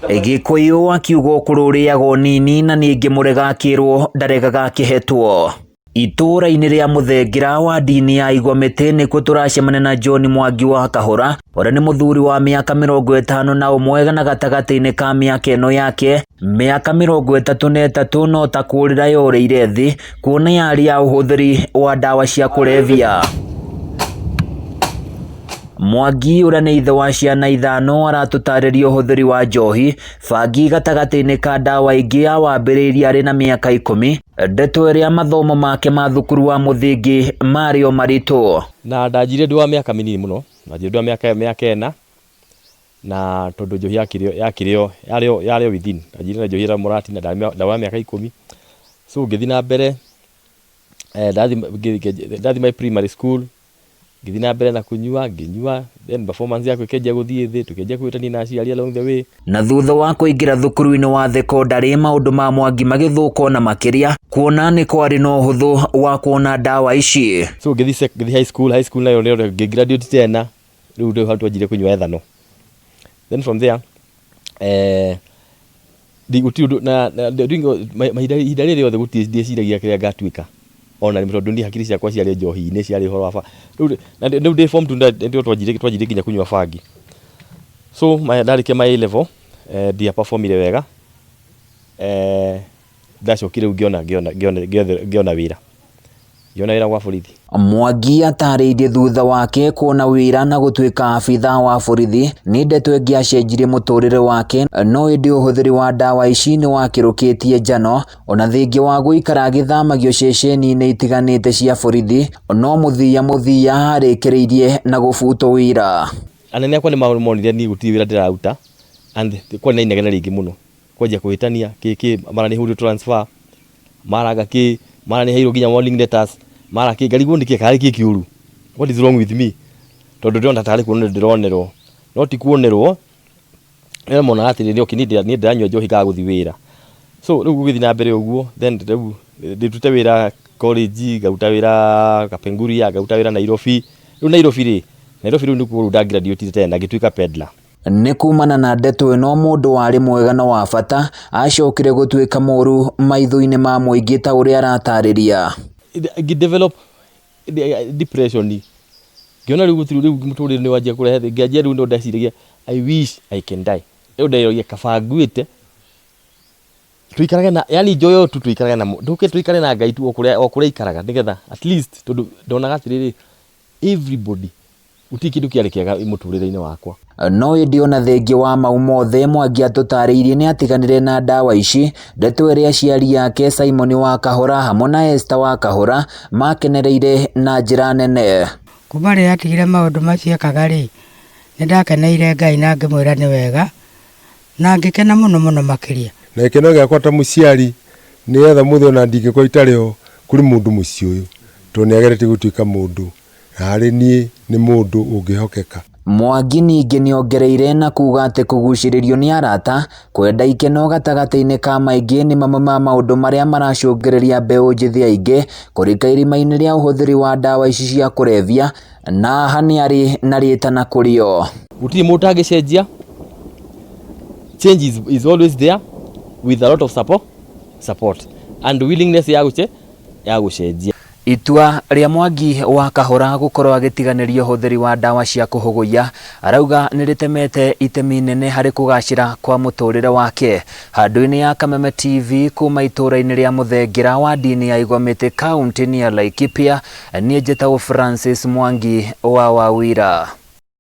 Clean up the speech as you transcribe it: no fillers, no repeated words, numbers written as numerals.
Gĩkũyũ akiuga ũkũrũ ũrĩagwo nini na ningĩ mũrega akĩrwo ndaregaga akĩhetwo. Itũũra-inĩ rĩa Mũthengera wadi-inĩ ya Igwamĩtĩ nĩkuo tũracemania na John Mwangi wa Kahũra ũrĩa nĩ mũthuri wa mĩaka 51 na gatagatĩ-inĩ ka mĩaka ĩno yake mĩaka 33 no ta kũũrĩra yorĩire thĩ kuona yarĩ ya ũhũthĩri wa ndawa cia kũrebia. Mwangi ũrĩa nĩ ithe wa ciana ithano aratũtarĩria ũhũthĩri wa njohi, bangi gatagatĩ-inĩ ka ndawa ingĩ awambĩrĩirie arĩ na mĩaka 10, ndeto ĩrĩa mathomo make ma thukuru wa mũthingi marĩ o maritũ. Na ndanjirie ndĩ wa mĩaka mĩnini mũno, ndanjirie ndĩ wa mĩaka ĩna, na tondũ njohi yakĩrĩ yakĩrĩ yarĩ yarĩ o within, ndanjirie na njohi ĩtagwo mũratina ndarĩ wa mĩaka 10, so ngĩthiĩ na mbere, ndathiĩ my primary school, ngĩthiĩ na mbere na kũnyua, ngĩnyua, then performance yakwa ĩkĩanjia gũthiĩ thĩ, tũkĩanjia kũhĩtania na aciari along the way. Na thutha wa kũingĩra thukuru-inĩ wa thekondarĩ maũndũ ma Mwangi magĩthũka ona makĩria kuona nĩ kwarĩ na ũhũthũ wa kuona ndawa ici. So ngĩthiĩ ngĩthiĩ high school, high school nayo nĩyo ngĩ graduate tena, rĩu rĩu hau twanjirie kũnyua ethanol. Then from there, gũtirĩ ũndũ na mahinda ihinda rĩrĩ rĩothe gũtirĩ ndieciragia kĩrĩa ngatuĩka ona rĩmwe tondũ niĩ hakiri ciakwa ciarĩ njohi-inĩ ciarĩ ũhoro wa rĩu na rĩu ndĩ form two nĩrĩo twanjirie twanjirie nginya kũnyua bangi. So ndarĩkia my A level ndia perform ire wega, ndacokire rĩu ngĩona ngĩona ngĩona ngĩona wĩra. Ngĩona wĩra gwa borithi. Mwangi atarĩirie thutha wake kuona wĩra na gũtuĩka abithaa wa borithi nĩ ndeto ĩngĩacenjirie mũtũrĩre wake no ĩndĩ ũhũthĩri wa ndawa ici nĩ wakĩrũkĩtie njano ona thengia wa gũikara agĩthamagio ceceni-inĩ itiganĩte cia borithi no mũthia mũthia arĩkĩrĩirie na gũbutwo wĩra. Anene akwa nĩ monire niĩ gũtirĩ wĩra ndĩraruta and kwarĩ na inegene rĩingĩ mũno kwanjia kũhĩtania kĩ kĩ mara nĩ hũrirwo transfer mara anga kĩ mara nĩ heirwo nginya warning letters mara kĩ ngarigwo nĩkĩ karĩ kĩ kĩũru, what is wrong with me, tondũ ndĩrona tarĩ kuonerwo ndĩronerwo no ti kuonerwo nĩ monaga atĩrĩrĩ okay niĩ ndĩranyua njohi ngaga gũthiĩ wĩra, so rĩu gũgĩthiĩ na mbere ũguo then rĩu ndĩrute wĩra college ngaruta wĩra Kapenguria ngaruta wĩra Nairobi, rĩu Nairobi rĩ, Nairobi rĩu nĩkuo rĩu nda graduate tena ngĩtuĩka peddler. Nĩ kumana na ndeto ĩno mũndũ warĩ mwega na wa bata acokire gũtuĩka mũru maitho-inĩ ma mũingĩ ta ũrĩa aratarĩria. Ngĩ develop depression ngĩona rĩu gũtirĩ rĩu mũtũrĩre nĩ wanjia kũrehe ngĩanjia rĩu no ndeciragia I wish I can die, rĩu ndeyoria kaba nguĩte tũikarage na yani njoyo tu tũikarage na ndũke tũikare na Ngai tu o kũrĩa o kũrĩa aikaraga nĩgetha at least tondũ ndonaga atĩrĩrĩ everybody gũtirĩ kĩndũ kĩarĩ kĩega mũtũrĩre-inĩ wakwa. No ĩndĩ ona thengia wa mau mothe Mwangi atũtarĩirie nĩ atiganire na ndawa ici, ndeto ĩrĩa aciari ake Simon wa Kahũra hamwe na Esther wa Kahũra makenereire na njĩra nene. Kuma rĩrĩa atigire maũndũ macio ekaga rĩ, nĩ ndakeneire Ngai na ngĩmwĩra nĩ wega, na ngĩkena mũno mũno makĩria. Na gĩkeno gĩakwa ta mũciari nĩgetha mũthĩ ona ndingĩkorwo itarĩ ho kũrĩ mũndũ mũciĩ ũyũ tondũ nĩ ageretie gũtuĩka mũndũ na harĩ niĩ nĩ mũndũ ũngĩhokeka. Mwangi ningĩ nĩongereire na kuga atĩ kũgucĩrĩrio nĩ arata, kwenda ikeno gatagatĩ-inĩ ka maingĩ nĩ mamwe ma maũndũ marĩa maracũngĩrĩria mbeũ njĩthĩ aingĩ kũrika irima-inĩ rĩa ũhũthĩri wa ndawa ici cia kũrebia na haha nĩ arĩ na rĩtana kũrĩ o. Gũtirĩ mũndũ ũtangĩcenjia, change is always there with a lot of support and willingness ya gũcenjia. Itua rĩa Mwangi wa Kahũra gũkorwo agĩtiganĩria ũhũthĩri wa ndawa cia kũhũgũia arauga nĩ rĩtemete itemi inene harĩ kũgacĩra kwa mũtũrĩre wake. Handũ-inĩ ya Kameme TV kuma itũũra-inĩ rĩa Mũthengera wadi-inĩ ya Igwamĩtĩ kaunti-inĩ ya Laikipia, niĩ njĩtagwo Francis Mwangi wa Wawira.